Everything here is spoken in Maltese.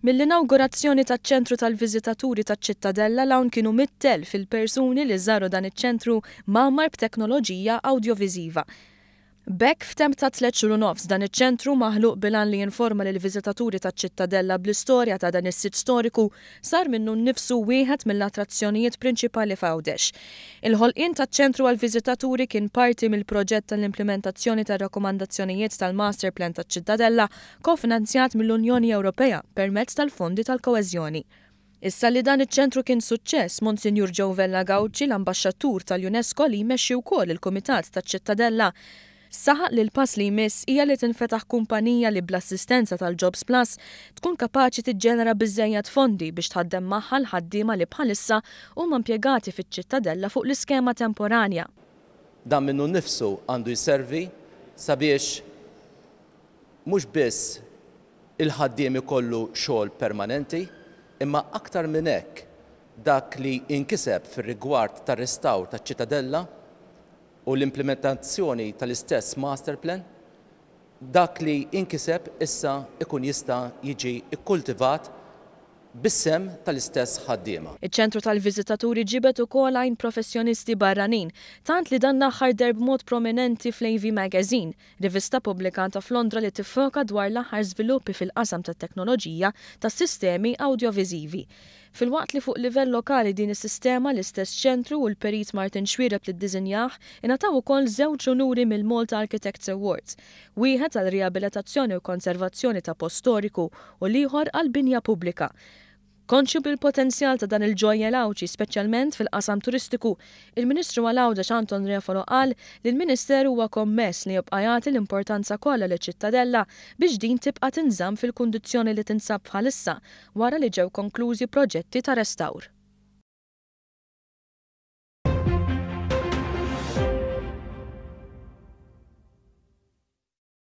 Mill-inawgurazzjoni taċ-Ċentru tal-Viżitaturi taċ-Ċittadella 'l hawn kienu 100,000 il-persuni li żaru dan iċ-ċentru mgħammar b'teknoloġija awdjoviżiva. B'hekk f'temp ta' tlett xhur u nofs dan iċ-ċentru, maħluq bil-għan li jinforma lill-viżitaturi taċ-Ċittadella bl-istorja ta' dan is-sit storiku, sar minnu nnifsu wieħed mill-attrazzjonijiet prinċipali f'Għawdex. Il-ħolqien taċ-ċentru għall-viżitaturi kien parti mill-proġett tal-implimentazzjoni tar-rakkomandazzjonijiet tal-Master Plan taċ-Ċittadella kofinanzjat mill-Unjoni Ewropea permezz tal-Fondi tal-Koeżjoni. Issa li dan iċ-ċentru kien suċċess, Monsinjur Joe Vella Gauci, l-Ambaxxatur tal-UNESCO li jmexxi wkoll il-Kumitat taċ-Ċittadella, saħaq li l-pass li jmiss hija li tinfetaħ kumpanija li bl-assistenza tal-Jobs Plus tkun kapaċi tiġġenera biżżejjed fondi biex tħaddem magħha l-ħaddiema li bħalissa huma impjegati fiċ-Ċittadella fuq l-iskema temporanja. Dan minnu nnifsu għandu jservi sabiex mhux biss il-ħaddiem ikollu xogħol permanenti, imma aktar minn hekk dak li inkiseb fir-rigward tar-restawr taċ-Ċittadella u l-implimentazzjoni tal-istess master plan, dak li inkiseb issa ikun jista' jiġi kkultivat bis-sehem tal-istess ħaddiema. Iċ-ċentru tal-viżitaturi ġibed ukoll għajn professjonisti barranin, tant li dan l-aħħar deher b'mod prominenti fl-AV Magazine, rivista pubblikata f'Londra li tiffoka dwar l-aħħar żviluppi fil-qasam tat-teknoloġija tas-sistemi awdjoviżivi. Filwaqt li fuq livell lokali din is-sistema, l-istess ċentru u l-Perit Martin Xuereb li ddisinjah, ingħataw ukoll żewġ unuri mill-Malta Architects Awards, wieħed għal riabilitazzjoni u konservazzjoni ta' post storiku u l-ieħor għall-binja pubblika. Konxju bil-potenzjal ta' dan il-ġojjel Għawdxi speċjalment fil-qasam turistiku, il-Ministru għal Għawdex Anton Refalo qal li l-Ministeru huwa kommess li jibqa' jagħti l-importanza kollha liċ-Ċittadella biex din tibqa' tinżamm fil-kundizzjoni li tinsab bħalissa wara li ġew konklużi proġetti ta' restawr.